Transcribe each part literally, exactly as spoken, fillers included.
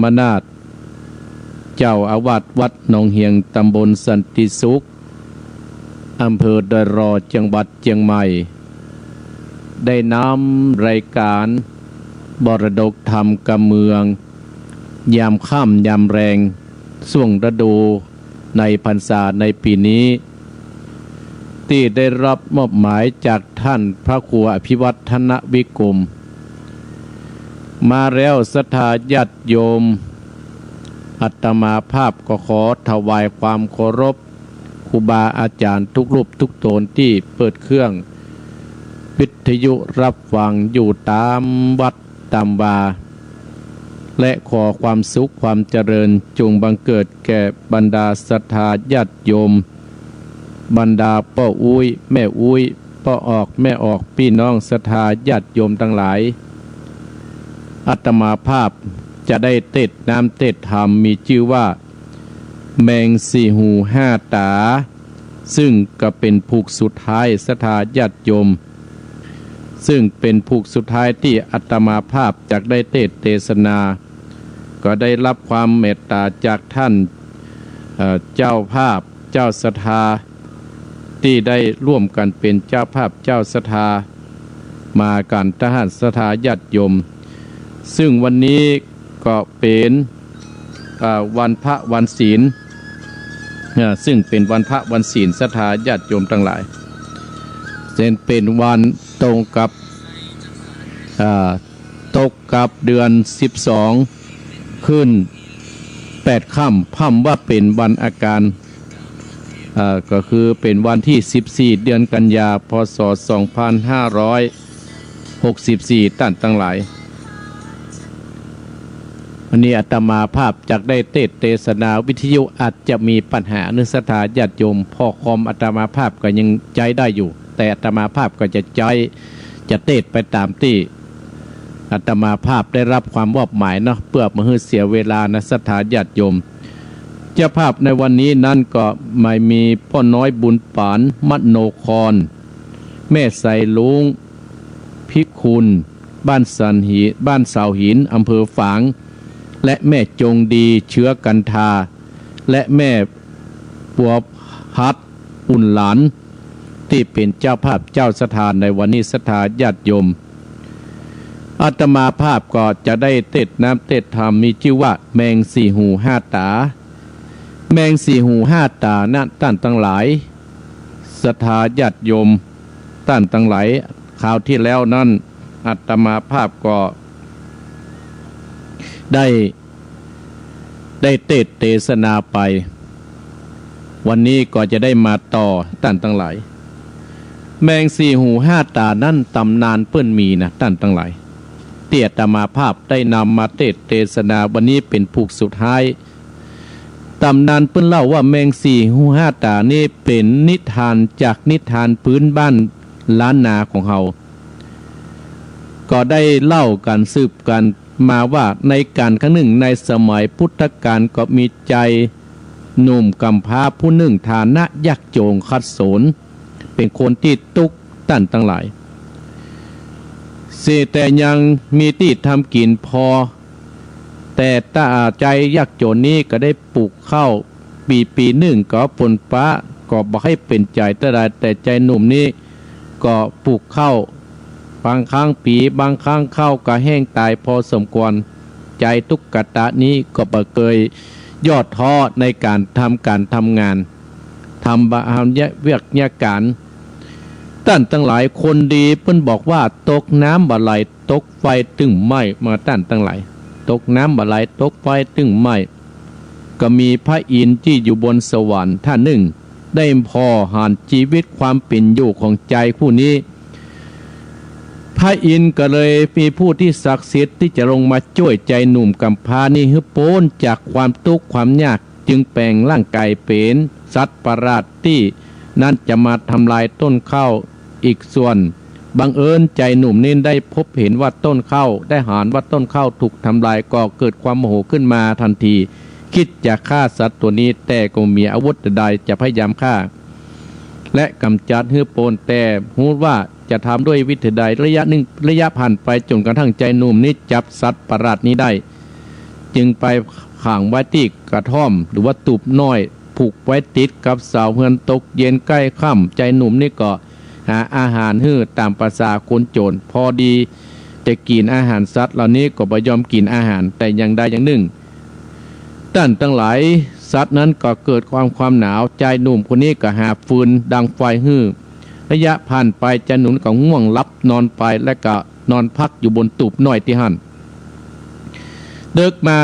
มนาถ เจ้าอาวาสวัดหนองเหียง ตำบลสันติสุข อำเภอดอยหล่อ จังหวัดเจียงใหม่ ได้นำรายการมรดกธรรมกำเมือง ยามค่ำยามแลง ช่วงฤดูในพรรษาในปี๋นี้ ตี้ได้รับมอบหมายจากต้านพระครูอภิวัฒนวิกรม มาแล้วศรัทธาญาติโยม อาตมาภาพก็ขอถวายความเคารพครูบาอาจ๋ารย์กู้รูปกู้ต๋นตี้เปิดเครื่องวิทยุฮับฟังอยู่ต๋ามวัดต๋ามวา และขอความสุขความเจริญจงบังเกิดแก่บรรดาศรัทธาญาติโยม บรรดาป้ออุ๊ยแม่อุ๊ย ป้อออกแม่ออก ปี้น้องศรัทธาญาติโยมตังหลาย อาตมาภาพจะได้เตศน์น้ำเตศน์ธรรมมีจื้อว่า แมงสี่หูห้าต๋า ซึ่งก็เป๋นผูกสุดท้ายศรัทธาญาติโยม ซึ่งเป๋นผูกสุดท้ายตี้อาตมาภาพจะได้เตศน์เตสนา ก็ได้รับความเมตต๋าจากต้าน เอ่อ เจ้าภาพเจ้าศรัทธา ตี้ได้ร่วมกั๋นเป๋นเจ้าภาพเจ้าศรัทธา มากั๋นต้านศรัทธาญาติโยม ซึ่งวันนี้ก็เป๋น เอ่อ วันพระวันศีล เอ่อ ซึ่งเป๋นวันพระวันศีลศรัทธาญาติโยมตังหลาย ซึ่งเป๋นวันตรงกับ เอ่อ ตกกับเดือนสิบสอง ขึ้นแปดค่ำ พร่ำว่าเป๋นวันอาการ เอ่อ ก็คือเป๋นวันตี้สิบสี่ เดือนกันยา พ.ศ. สองพันห้าร้อยหกสิบสี่ ต้านตังหลาย อันนี้อาตมาภาพจะได้เตศน์เตสนา วิทยุอาจจะมีปัญหาเน่อศรัทธาญาติโยม เพราะคอมอาตมาภาพก็ยังใจ๊ได้อยู่ แต่อาตมาภาพก็จะใจ๊ จะเตศน์ไปต๋ามตี้อาตมาภาพได้รับความมอบหมายเนาะ เปื้อบ่หื้อเสียเวลานะศรัทธาญาติโยม เจ้าภาพในวันนี้นั้นก็หมายมีป้อน้อยบุญปาน มโนคร แม่ไสลุง พิคุณ บ้านสันหิน บ้านเสาหิน อำเภอฝาง และแม่จงดี เชื้อกันทา และแม่บัวพัด อุ่นหลาน ตี้เป๋นเจ้าภาพเจ้าศรัทธาในวันนี้ศรัทธาญาติโยม อาตมาภาพก็จะได้เตศน์น้ำเตศน์ธรรมมีจื้อว่า แมงสี่หูห้าต๋า แมงสี่หูห้าต๋านั้นต้านตังหลาย ศรัทธาญาติโยมต้านตังหลาย คราวตี้แล้วนั้นอาตมาภาพก็ได้ ได้เตศน์เตสนาไป วันนี้ก็จะได้มาต่อต้านตังหลาย แมงสี่หูห้าต๋านั้นต๋ำนานเปิ้นมีนะต้านตังหลาย ตี้อาตมาภาพได้นำมาเตศน์เตสนาวันนี้เป๋นผูกสุดท้าย ต๋ำนานเปิ้นเล่าว่าแมงสี่หูห้าต๋านี้เป๋นนิทานจากนิทานพื้นบ้านล้านนาของเฮา ก็ได้เล่ากั๋นสืบกั๋นมาว่าในก๋านครั้งนึ่งในสมัยพุทธกาลก็มีจายหนุ่มก๋ำพร้าผู้นึ่งฐานะยากจ๋นขัดสน เป๋นคนตี้ตุ๊กข์ต้านตังหลาย เสียแต่ยังมีตี้ทำกิ๋นพอ แต่ต๋าจายยากจ๋นนี้ก็ได้ปลูกข้าว ปี๋ปี๋นึ่งก็ฝนฟ้าก็บ่ใค่เป๋นใจ๋เต้าใด แต่จายหนุ่มนี้ก็ปลูกข้าว บางครั้งปี๋ บางครั้งข้าวก็แห้งต๋ายพอสมควร จายตุ๊กต๋านี้ก็บ่เกยย่อท้อในก๋านทำก๋านทำงาน ทำบะ ทำเวียกเยียะก๋าน ต้านตังหลาย คนดีเปิ้นบอกว่า ตกน้ำบ่ไหล ตกไฟตึงไหม้ มาต้านตังหลาย ตกน้ำบ่ไหล ตกไฟตึงไหม้ ก็มีพระอินทร์ตี้อยู่บนสวรรค์ต้านนึ่ง ได้ผ่อหันจีวิตความเป๋นอยู่ของจายผู้นี้ พระอินทร์ก็เลยมีผู้ตี้ศักดิ์สิทธิ์ตี้จะลงมาจ้วยจายหนุ่มก๋ำพร้านี้หื้อป๊นจากความตุ๊กข์ความยาก จึงแป๋งร่างก๋ายเป๋นสัตว์ประหลาดตี้นั้นจะมาทำลายต้นข้าว อีกส่วน บังเอิญจายหนุ่มนี้ได้พบหันว่าต้นข้าว ได้หันว่าต้นข้าวถูกทำลาย ก็เกิดความโมโหขึ้นมาตันที กึ๊ดจะฆ่าสัตว์ตั๋วนี้ แต่ก็บ่มีอาวุธใดๆ จะพยายามฆ่า และก๋ำจัดหื้อป๊น แต่ฮู้ว่าจะทำด้วยวิธีใด ระยะนึ่ง ระยะผ่านไปจ๋นกระทั่งจายหนุ่มนี้จับสัตว์ประหลาดนี้ได้ จึงไปขังไว้ตี้กระท่อมหรือว่าตูบน้อย ผูกไว้ติดกับเสาเฮือน ตกเย็นใก้ค่ำ จายหนุ่มนี่ก็หาอาหารหื้อต๋ามประสาคนโจ๋ร พอดีจะกิ๋นอาหารสัตว์เหล่านี้ก็บ่ยอมกิ๋นอาหารแต่อย่างใดอย่างนึ่ง ต้านตังหลาย สัตว์นั้นก็เกิดความ ความหนาว จายหนุ่มคนนี้ก็หาฟืนดังไฟหื้อ ระยะผ่านไป จายหนุ่มก็ง่วงหลับนอนไป และก็นอนพักอยู่บนตูบน้อยตี้หั้น เดิกมา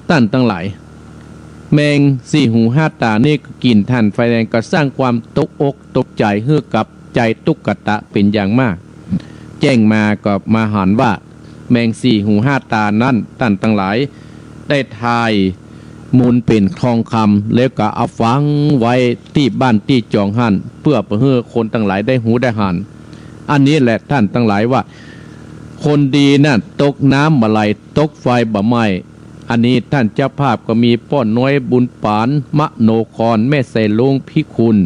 ต้านตังหลาย แมงสี่หูห้าต๋านี่ก็กิ๋นถ่านไฟแดง ก็สร้างความตกอกตกใจ๋หื้อกับจายตุ๊กตะเป๋นอย่างมาก แจ้งมาก็มาหันว่า แมงสี่หูห้าต๋านั้น ต้านตังหลาย ได้ถ่ายมูลเป๋นทองคำ แล้วก็เอาฝังไว้ตี้บ้านตี้จองหั้น เปื้อบ่หื้อคนตังหลายได้ฮู้ได้หัน อันนี้แหละต้านตังหลายว่า คนดีนั้นตกน้ำบ่ไหล ตกไฟบ่ไหม้ อันนี้ต้านเจ้าภาพก็มีป้อน้อยบุญปาน มโนคร แม่ไสลุง พิคุณ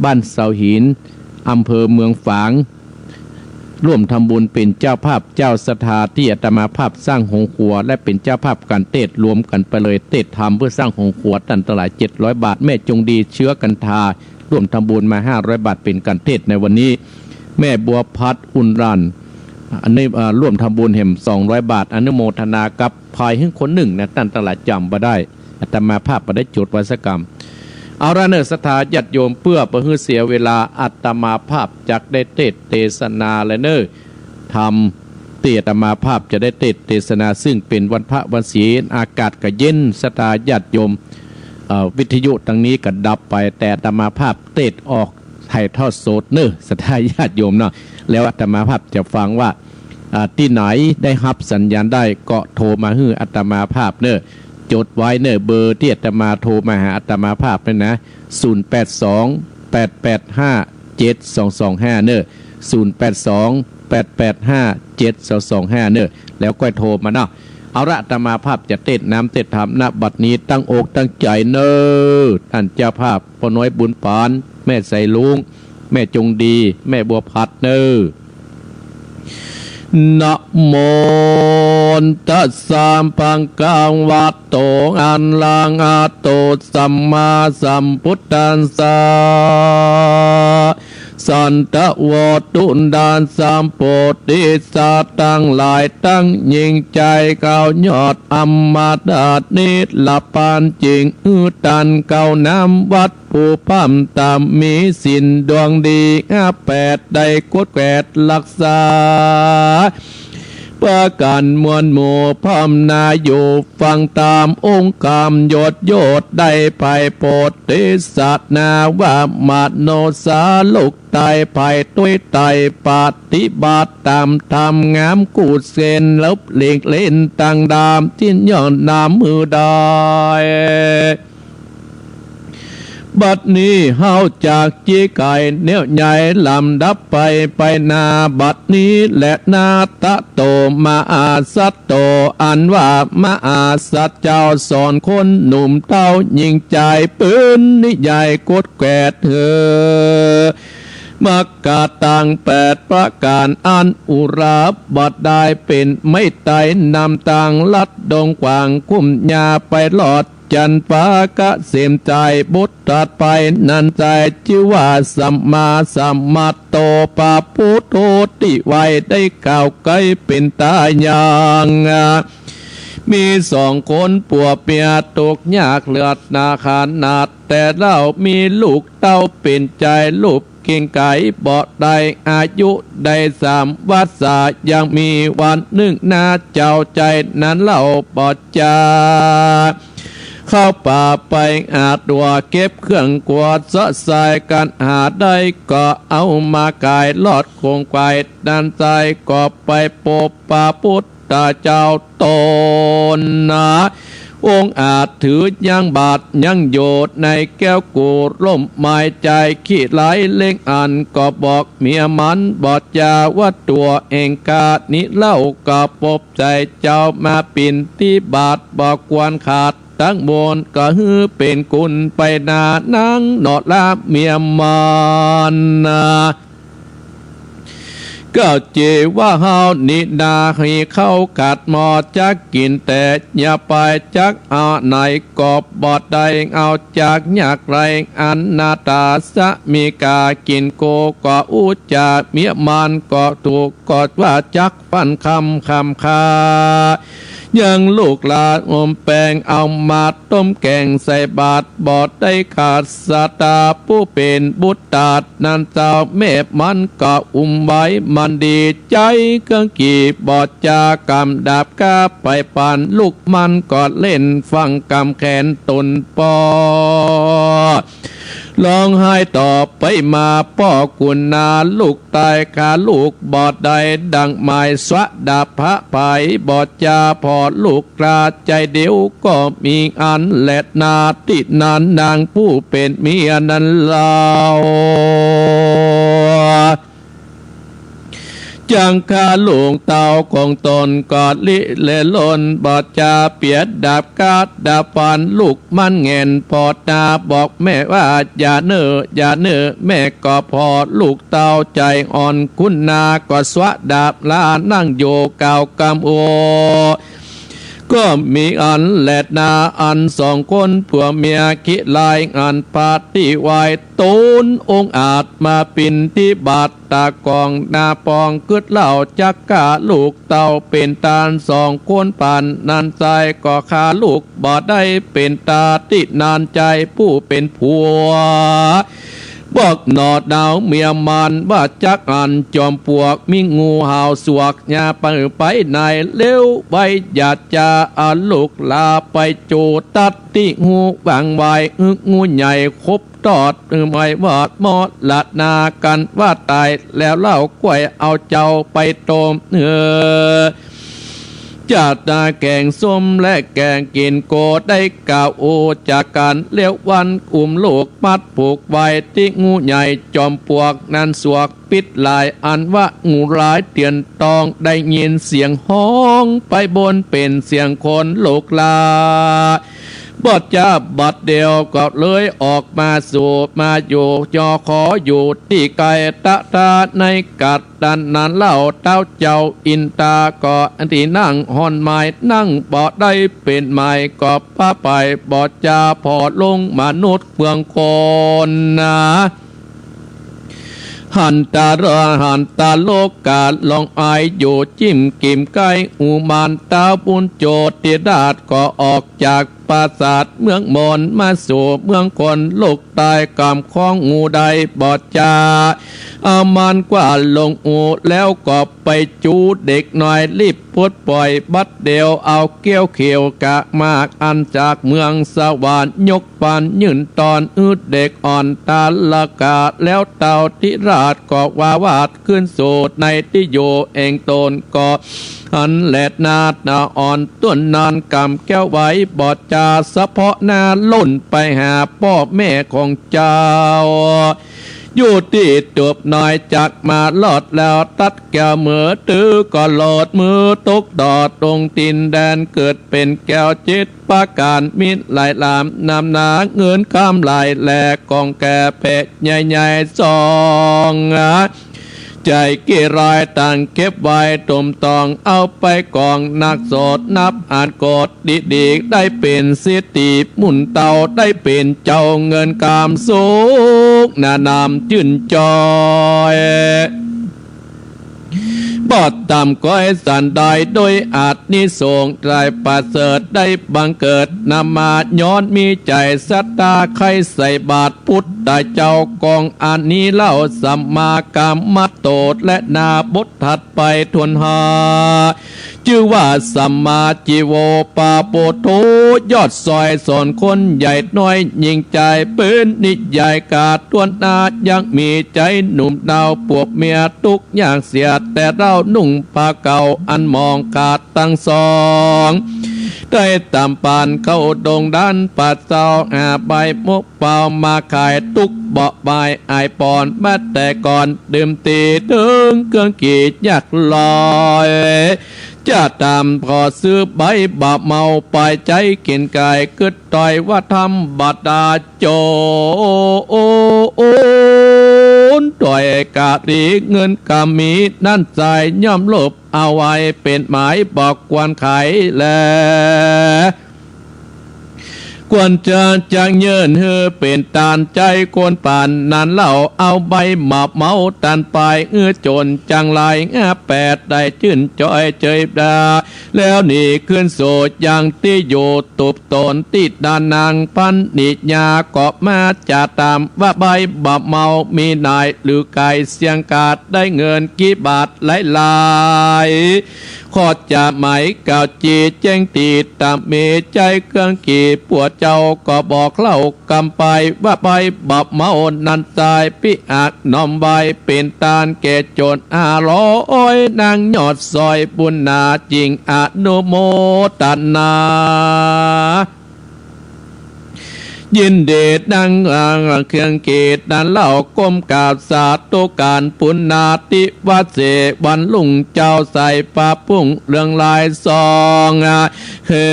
บ้านเสาหิน อำเภอเมืองฝาง ร่วมทำบุญเป๋นเจ้าภาพเจ้าศรัทธาตี้อาตมาภาพสร้างโฮงครัว และเป๋นเจ้าภาพก๋านเตสน์ รวมกั๋นไปเลยเตสน์ธรรมเปื้อสร้างโฮงครัว ต้านตังหลาย เจ็ดร้อยบาท แม่จงดี เชื้อกันทา ร่วมทำบุญมา ห้าร้อยบาท เป๋นก๋านเตสน์ในวันนี้ แม่บัวพัด อุ่นรัน อันนี้ เอ่อ ร่วมทำบุญแหม สองร้อยบาท อนุโมทนากับ ภายหื้อคนนึ่งนะ ต้านตังหลายจ๋ำบ่ได้ อาตมาภาพบ่ได้จดไว้สักกำ เอาละเน่อ ศรัทธาญาติโยม เปื้อบ่หื้อเสียเวลา อาตมาภาพจักได้เตสน์เตสนาแล้วเน่อ ธรรมตี้อาตมาภาพจะได้เตสน์เตสนา ซึ่งเป๋นวันพระวันศีล อากาศก็เย็น ศรัทธาญาติโยม เอ่อ วิทยุตังนี้ก็ดับไป แต่อาตมาภาพเตสน์ออก ถ่ายทอดสดเน่อ ศรัทธาญาติโยมเนาะ แล้วอาตมาภาพจะฟังว่า อ่า ตี้ไหนได้ฮับสัญญาณได้ก็โทรมาหื้ออาตมาภาพเน่อ จดไว้เน่อ เบอร์ตี้อาตมาโทรมาหาอาตมาภาพเนี่ยนะ ศูนย์แปดสอง แปดแปดห้า เจ็ดสองสองห้า เน่อ ศูนย์แปดสอง แปดแปดห้า เจ็ดสองสองห้า เน่อ แล้วก้อยโทรมาเนาะ เอาละ อาตมาภาพจะเตสน์นำเตสน์ธรรม ณ บัดนี้ตั้งอกตั้งใจ๋เน่อ ต้านเจ้าภาพป้อน้อยบุญปาน แม่ไสลุง แม่จงดี แม่บัวพัดเน่อ นะโมตัสสะ ภะคะวะโต อะระหะโต สัมมาสัมพุทธัสสะ สันตะโว ตุดาสะ โพธิสัตว์ตังหลาย ตังยิ่งใจ๋ เก้ายอดอมตะ นิรพาน จึงหื้อต้านเก้า นำวัตถุพร่ำต๋าม มีศีลดวงดี ห้าแปด ได้กวดแกวดฮักษา ประก๋านมวลหมู่ พร้อมหน้าอยู่ฟังธรรม องค์กามยศยศได้ไป โพธิสัตว์นาวามโนสา ลูกใต้ไป ตวยใต้ปฏิบัติต๋ามธรรม งามกู้เส้น ลบหลีกเล่นต่างดาม สิ้นยอดนำหื้อได้ บัดนี้เฮาจักจี๊ไขแนวใหญ่ ลำดับไป ไปหน้าบัดนี้แล นาถะโต มหาสัตโต อันว่ามหาสัตว์เจ้า สอนคนหนุ่มเฒ่าหญิงจาย เป๋นนิยายกวดแกวดหื้อ มรรคะตังแปดประก๋าน อันอุราบัติได้ เป๋นไม้ไตรนำตาง ลัดดงขวางคุ้มหญ้าไปรอด จันทร์ฟ้าเกษมจาย บทถัดไปนั้นจาย จื้อว่าสัมมาสัมพุทโธ พระพุทโธตี้ไหว้ได้กล่าวไกลเป๋นตาอย่าง มีสองคนผัวเมียตกยากเลือดหนาขนาด แต่เล่ามีลูกเต้าเป๋นจาย ลูกเก่งไก๋บ่ได้ อายุได้สามวรรษา ยังมีวันนึ่งนาเจ้าจายนั้นเล่าบ่จา เข้าป่าไปหาตั๋ว เก็บเครื่องครัวเสาะสาย กันหาได้ก็เอามาขาย รอดโขงไขว่นั้นจาย ก็ไปปบพระพุทธเจ้าต๋นนา องค์อาจถือยังบาตรยังโยชน์ ในแก้วกูร่มไม้จาย ขี้ร้ายเล่งอันก็บอกเมียมันบ่จา ว่าตั๋วเองกานี้เล่า ก็ปบใจ๋เจ้ามาปิณฑบาต บ่ควรขาดตังมวล ก็หื้อเป๋นกุณไปนานังเนาะละเมียมันนา ก็เจว่าเฮานี้นาหื้อข้าวขาดหม้อจักกิ๋นแต๊ อย่าไปจักเอาไหนก็บ่ได้ เอาจากยากไร้อนาถา สามีก๋ากิ๋นโก ก็อู้จ๋าเมียมันก็ถูก ก็ว่าจักฟั่นคำคำคา ยังลูกหลานอมแป้ง เอามาต้มแก๋งใส่บาตร บ่ได้ขาดศรัทธา ผู้เป๋นบุตรตาดนั้นเจ้า แม่มันก็อุ้มไว้มันดีใจ๋ เกื้องกี่บ่จ๋ากำดาบก้าไปปาน ลูกมันก็เล่นฟั่งกำแขนตนปอ ฮ้องไห้ต่อไปมา ป้อกุณาลูกต๋าย ฆ่าลูกบ่ได้ดังหมาย สวะดาบพระไผบ่จ๋า ผ่อลูกคราใจ๋เดียว ก็มีอันแลนา ตี้นั้นนางผู้เป๋นเมียนั้นเล่า จักฆ่าลูกเต้าของตนก็ลิเลหล่น บ่จ๋าเปียดาบก้าดาบฟัน ลูกมันแหงนผ่อต๋า บอกแม่ว่า อย่าเน่อ อย่าเน่อ แม่ก็ผ่อลูกเต้าใจ๋อ่อน กุณาก็สวะดาบลา นั่งอยู่กาวกำโอ ก็มีอันแลนา อันสองคนผัวเมีย ขี้ลายอันปาตี้ไหว้ ต๋นองอาจมาปิณฑิบาต ต๋ากองหน้าปอง กึ๊ดเล่าจักฆ่าลูกเต้าเป๋นตาน สองคนปานนั้นใจ๋ ก็ฆ่าลูกบ่ได้เป๋นตา ตี้นั้นใจ๋ผู้เป๋นผัว บอกหน่อดาวเมียมันว่า จักอั้นจอมปลวก มีงูเห่าสวก อย่าไปไปไหน เร็วไว อย่าจ๋าเอาลูกหลาไปจูตัดตี้ฮู้ วางไว้ งูใหญ่คบตอด ไม่วอดมอดละนา กั๋นว่าต๋ายแล้วเล่า ก้วยเอาเจ้าไปต้ม เออ จ๋าต๋าแก๋งส้มและแก๋งกิ๋นโก ได้กล่าวอู้จ๋ากั๋น เลี้ยววันอุ้มลูกมัดผูกไว้ ตี้งูใหญ่จอมปลวกนั้นสวก ปิดหลาย อันว่างูหลายเตียนตอง ได้ยินเสียงฮ้องไปบน เป๋นเสียงคนลูกหลา บ่จ๋าบัดเดียวก็เลยออกมาสู่มาอยู่ ยอขออยู่ตี้ไกล ตะตาในกัดดันนั้นเล่า เต้าเจ้าอินตาก็ตี้นั่งห่อนไม้ นั่งบ่ได้เป๋นไม้ ก็ปะไปบ่จ๋า ผ่อลงมนุษย์เมืองคน หันตาเรอหันตาโลกา ลองอายอยู่จิ้มกิ่มใก้ อุมานตาบุญโจติราชก็ออกจากปราสาทเมืองมน มาสู่เมืองคน ลูกต๋ายกำของงูได้บ่จ๋า เอามันกว้าลงอูแล้วก็ไปจูเด็กน้อย รีบปลดป่อยบัดเดียว เอาเกี้ยวเขียวกะมาก อันจากเมืองสวรรค์ยก ปันยื่นตอน อืดเด็กอ่อนตาละกา แล้วเต้าติราชก็วาวาดขึ้นสู่ในตี้อยู่แห่งตน ก็หันแลนาต๋าอ่อนต้นนั้น กำแก้วไว้บ่จ๋า สะเพาะหน้าล่นไปหาป้อแม่ของเจ้า อยู่ตี้ตูบน้อย จักมารอดแล้ว ตัดแก้วมือตื้อก็หลอด มือตกดอดลงตีนแดน เกิดเป๋นแก้วเจ็ดประก๋าน มีหลายหลามนำหนา เงินคำหลายแหล่ ของแก่แผะใหญ่ๆ สอง ใจ๋เกรายต่างเก็บไว้ ตมตองเอาไปกอง นักโสดนับอาจโกด ดีๆ ได้เป๋นเศรษฐี หมุนเต้าได้เป๋นเจ้า เงินคำสุขหนานำจื้นจอย บ่ต่ำก้อยสันใด โดยอานิสงส์ได้ประเสริฐ ได้บังเกิดนำมา ย้อนมีใจ๋ศรัทธา ใค่ใส่บาตรพุทธเจ้ากอง อันนี้เล่าสัมมากัมมันโต และนาบทถัดไปถ้วนห้า จื้อว่าสัมมาจีโวปาโปโธ ยอดซอยสอนคนใหญ่น้อย ยิ่งใจ๋เป๋นนิยายกา ถ้วนหน้ายังมีใจ๋หนุ่มดาวปวบเมีย ตุ๊กข์ยากเสียแต่เล่า นุ่งผ้าเก่าอันหมองขาดตังสอง ได้ต๋ามปานเข้าดงด้านป่าเจ้า หาใบมกเป่ามาขาย ตุ๊กข์บ่บายอายปอน มาแต่ก่อนเดิมที เถิงเกื้องกี่ยากลอย จะต๋ามขอซื้อใบบ่าเมา ไปใจ๊เข็ญก๋าย กึ๊ดตวยว่าธรรมดา โจ๋นตวยกะดี เงินกำมี นั้นใจ๋ย่อมโลภเอาไว้ เป๋นหมายบ่ควรขายแล ควรจะจักยื่นหื้อเป๋นตาน ใจ๊คนปานนั้นเล่า เอาใบบ่าเมาตันไป หื้อโจ๋นจังไร แปดได้จื้นจอยเจยดา แล้วหนีขึ้นสู่ยังตี้อยู่ ตูบต๋นตี้ดานัง พันนิยาก็มาจะต๋าม ว่าใบบ่าเมามีไหน หรือไก๋เสียงกาด ได้เงินกี่บาทหลายๆ ขอจะหมายกล่าวจีแจ้งตี้ต๋าม มีใจ๊เครื่องกี่ พวกเจ้าก็บอกเล่ากำไป ว่าใบบ่าเมานั้นใจ๋ ปิอาจน้อมไว้เป๋นตานแก่โจ๋นห้าร้อย นางยอดซอยบุญนา จิ่งอนุโมตนา ยินดีดังเครื่องกีดนั้นเล่า ก้มกราบสาธุก๋านปุณณาธิวเส วันรุ่งเจ้าใส ฟ้าปุ้งเรืองลายส่อง เห็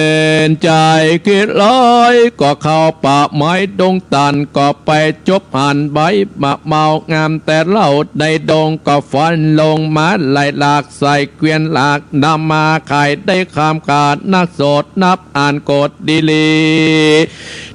นใจ๋คิดร้อย ก็เข้าป่าไม้ดงตัน ก็ไปจบหันใบบ่าเมางามแต่เล่า ในดงก็ฟันลงมาหลายหลาก ใส่เกวียนหลากนำมาขาย ได้คำขาดนักโสด นับอ่านโกดดีหลี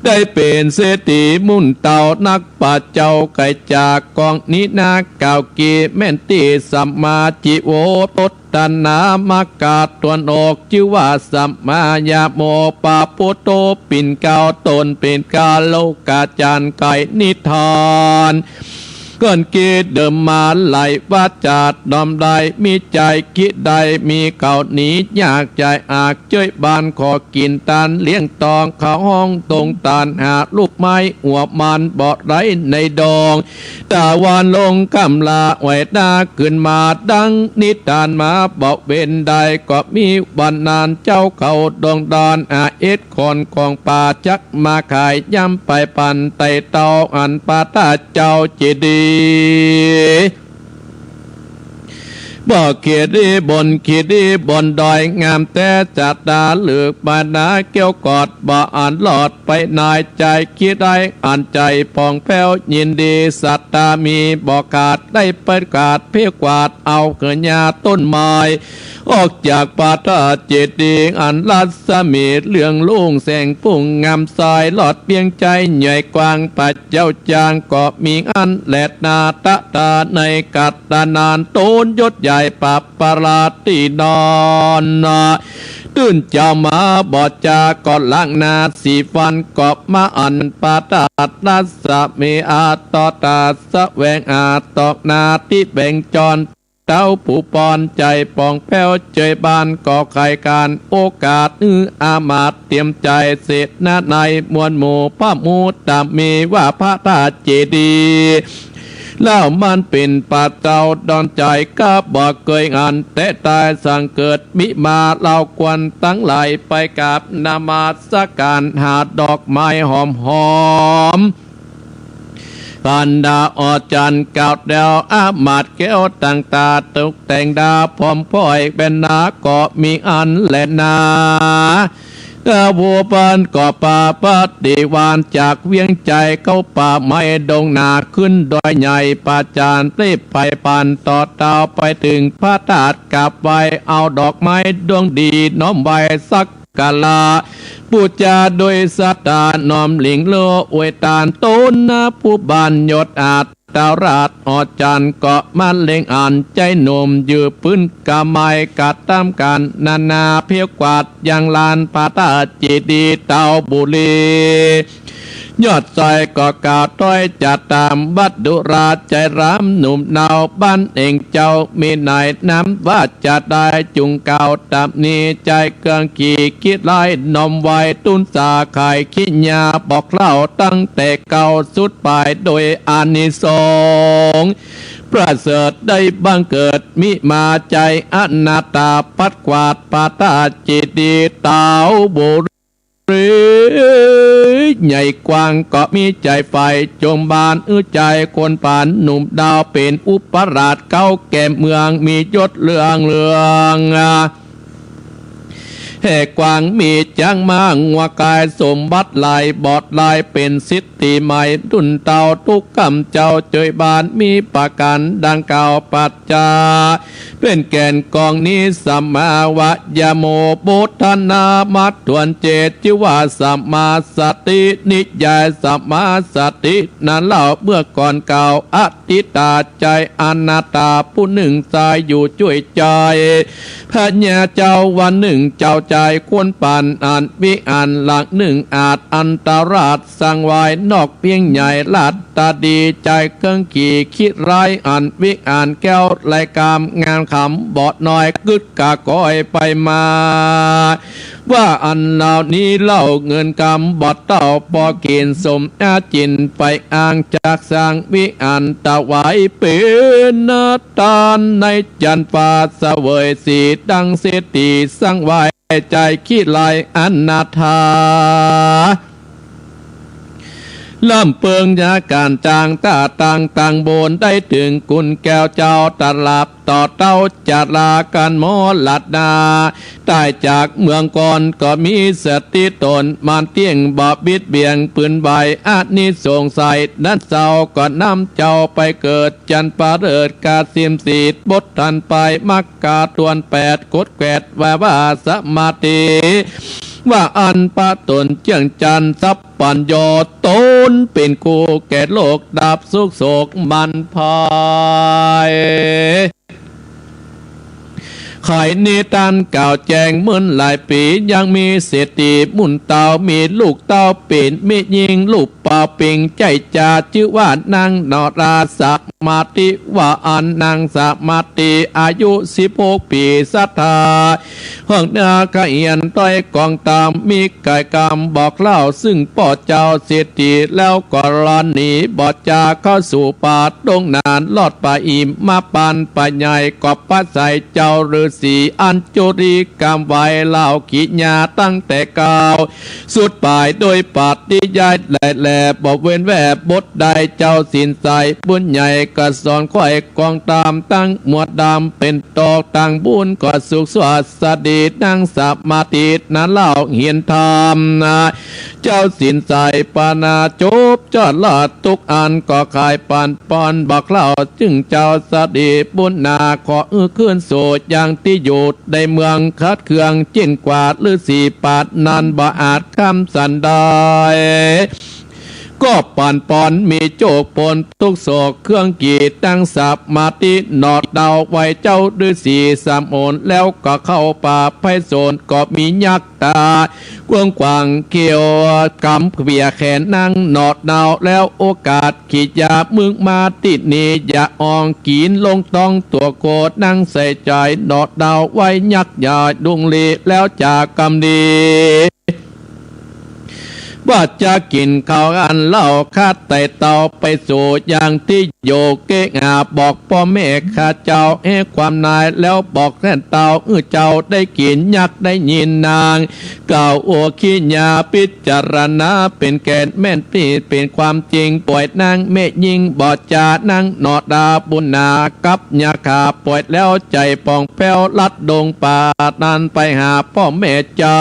ได้เป๋นเศรษฐีมุ่นเต่านัก ป่าเจ้าไก๋จากกองนี้นา กล่าวกี่แม่นตี้สัมมาชีโว ตดตนามากาตวนอก จื้อว่าสัมมาญาโม ปาปุตโตปิ่นเกล้า ต๋นเป๋นกาโลกาจารย์ไก๋นิทาน เกินกี่เดิมมาหลายวาจ๋า น้อมได้มีใจ๋คิดได้ มีเก่าหนียากใจ๋ อากเจ้ยบ้านขอกิ๋นตานเลี้ยงตอง เข้าห้องตรงตานหาลูกไม้ หัวมันบ่ได้ในดอง ต๋าวันลงค่ำลาไหวต๋าขึ้นมา ดังนิทานมาบ่เว้นได้ ก็มีวันนั้นเจ้าเข้าดงดอน อาเอ็ดคนของป่าจักมาขาย ย่ำไปปันไต่เต้าอันพระธาตุเจ้าเจดีย์ บ่เขตอีบนเขตอีบนดอย งามแต๊จะต๋า ลึกบรรดาแก้วกอด บ่อันลอดไปนาย ใจ๋คิดได้อันใจ๋ผ่องแผ้ว ยินดีศรัทธามี บ่ขาดได้ประกาศเพียกวาด เอาเขยาต้นไม้ ออกจากพระธาตุเจดีย์ อันรัศมีเรืองรุ่งแสงพุ่งงามใส ลอดเปียงใจ๋ใหญ่กว้าง พระเจ้าจางก็มีอันแลนา ตะตาในกัตตานาน ต๋นยศใหญ่ปรับประหลาดตี้นอน ตื่นเจ๊ามาบ่จาก็ล้างหน้าสีฟัน ก็มาอันพระธาตุรัศมีอาตอตา แสวงอาตอกหน้าตี้แบ่งจอน เต้าผู้ปอนใจ๋ป่องแผ้วเจยบ้าน ก็ใค่ก๋านโอกาส หื้ออามาตย์เตรียมใจ๋เสนาในมวลหมู่พระหมู่ต๋า มีว่าพระธาตุเจดีย์ แล้วมันเป๋นป่าเจ้าดอนใจ๋ ก็บ่เกยหันแต๊ต๋าย สังเกิดมิมา เฮาควรตังหลายไปกราบนมัสก๋าน หาดอกไม้หอมๆ พันดาออจันกล่าวแล้ว อามาตย์แก้วต่างต๋า ตกแต่งดาพร้อมพ้อย แว่นนาก็มีอันแลนา อาวัวปานก็ปาปฏิวาน จากเวียงใจ๋เข้าป่าไม้ดงนา ขึ้นดอยใหญ่ป่าจาน รีบไปปันต่อเต้า ไปเถิงพระธาตุกราบไหว้ เอาดอกไม้ดวงดีน้อมไหว้สัก การะปู๋จาโดยศรัทธา น้อมหลิ้งโลอวยตาน ต๋นนาผู้บานยศอาตราช ออจันก็มาเล็งอันใจ๋หนุ่ม ยื้อปืนกำไม้ กระตำก๋านนานา เพียกวาดยังลานพระธาตุเจดีย์เต้าบุรี ยอดใจ๋ก็กล่าวถ้อยจะต๋าม วัดดุราใจ๋รามหนุ่มเนา บ้านเองเจ้ามีไหน นำว่าจะได้จุ่งกล่าวต๋ามนี้ ใจ๋เครื่องกี่คิดร้ายน้อมไหว้ ตุ๊นสาขายขี้ยาบอกเล่า ตั้งแต่เก๊าสุดปาย โดยอานิสงส์ประเสริฐได้บังเกิดมิมา ใจ๋อนาตาปัดกวาดพระธาตุเจดีย์เต้าบุรี ใหญ่กว้างก็มีใจ๋ใฝ่ จงบานอื้อใจ๋คนปานหนุ่มดาว เป๋นอุปราชเก๊าแก่เมือง มียศเรืองเรือง แผ่กว้างมีจั๊งมา งัวควายสมบัติหลาย บ่อดหลายเป๋นสิทธิใหม่ ดุลเต้าทุกค่ำเจ้าเจยบาน มีประก๋านดังกล่าวปัจจา เป๋นแก่นกองนี้ สัมมาวายาโม โภชนามาตวนเจต จื้อว่าสัมมาสติ นิยายสัมมาสตินั้นเล่า เมื่อก่อนกล่าวอธิตาใจ๋อนาถา ผู้นึ่งใส่อยู่จ้วยใจ๋ พญาเจ้าวันนึ่งเจ้าใจ๋ควรปาน อันวิหารหลังนึ่งอาจอันตราช สร้างไว้นอกเวียงใหญ่ราชดีใจ๋ เครื่องขี่คิร้ายอันวิหารแก้วไหลกามงามขำ บ่อน้อยกึ๊ดกะกอยไปมา ว่าอันเหล่านี้เล่าเงินกำบ่อเต้า ปอกิ๋นสมอาจิ๋นไปอ้าง จักสร้างวิหารถวายเป๋นทาน ในจันฟ้าเสวยสีดังเศรษฐีสร้างไว้ใจ๋ขี้ลายอนาถา ล้ำเปิงยาก๋านจาง ต้าตังตังบน ได้เถิงคุณแก้วเจ้าตลับ ต่อเต้าจะลากั๋นมรณา ต๋ายจากเมืองก่อนก็มีสติต๋น มันเตี้ยงบ่บิดเบี่ยงปืนใบ อานิสงส์ใสนั้นเจ้าก็นำเจ้าไปเกิด จันประเสริฐกาสิมสีด บททันไปมรรคาตวนแปด กดแกวดว่าว่าสมาธิ ว่าอันประต๋นเจื้องจันทร์สัพพัญญู ต๋นเป๋นคู่แก่โลก ดับสุขโศกมันภัย ไขนิทานกล่าวแจ้งเหมือนหลายปี ยังมีเศรษฐีบุญเต้า มีลูกเต้าเป๋นแม่ญิง ลูกเป๋าเป๋งใจ๋จ๋า จื้อว่านางนราสมาธิ ว่าอันนางสมาธิ อายุสิบหกปี ศรัทธา ห้องนาเขียนต้อยกองตาม มีก๋ายกำบอกเล่า ซึ่งป้อเจ้าเศรษฐี แล้วก็หลอนหนีบ่จ๋า เข้าสู่ป่าดงหนาน ลอดป่าอิมมาปานป่าใหญ่ ก็ปะใสเจ้าฤๅษี อันจุติกำไว้เล่ากิริยาตั้งแต่เก่า สุดปายโดยปาฏิหาริย์แล แลบ่เว้นแว่บทใด เจ้าศีลใสบุญใหญ่ ก็สอนค่อยกองตาม ตั้งหมวดดำเป๋นตอก ตั้งบุญก็สุขสวัสดี นางสมาธินั้นเล่าเห็นธรรมนะ เจ้าศีลใสปานาจบจอดลอดทุกอัน ก็ไขปันปอนบอกเล่า จึงเจ้าเศรษฐีบุญนา ขออื้อคืนสู่ยังตี้อยู่ ในเมืองขัดเคือง เจ้นกว่าฤๅษีปาดนั้น บ่อาจคำสันได้ ก็ปันปอนมีโจคป๊นทุกข์โศกเครื่องขีด ตั้งสมาธิหนอเดาไว้ เจ้าฤๅษีสามหน แล้วก็เข้าป่าไพศาล ก็มียักษ์ตากว้างขวาง เคี้ยวกำเขี่ยแขนนางหนอเดา แล้วโอกาสกิริยามึงมาตี้นี่ อย่าอองกิ๋นลงต๊องตั๋วโก นางใส่ใจ๋หนอเดาไว้ ยักษ์ใหญ่ดุงลี แล้วจากกำดี ว่าจะกิ๋นข้าวอันเล่า คาดไต่เต้าไปสู่ยังตี้อยู่ เก้งหาบอกป้อแม่ข้าเจ้า แห่ความนาย แล้วบอกแท่นเต้า อื้อเจ้าได้กิ๋น ยักษ์ได้ยินนางกล่าวโอคิยา พิจารณาเป๋นแก่นแม่นตี้เป๋นความจริง ป่วยนางแม่ญิงบ่จ๋า นางหนอเดาบุญนา กับยักษ์ขาป่วยแล้วใจ๋ป่องแป้ว ลัดดงป่านั้นไปหาป้อแม่เจ้า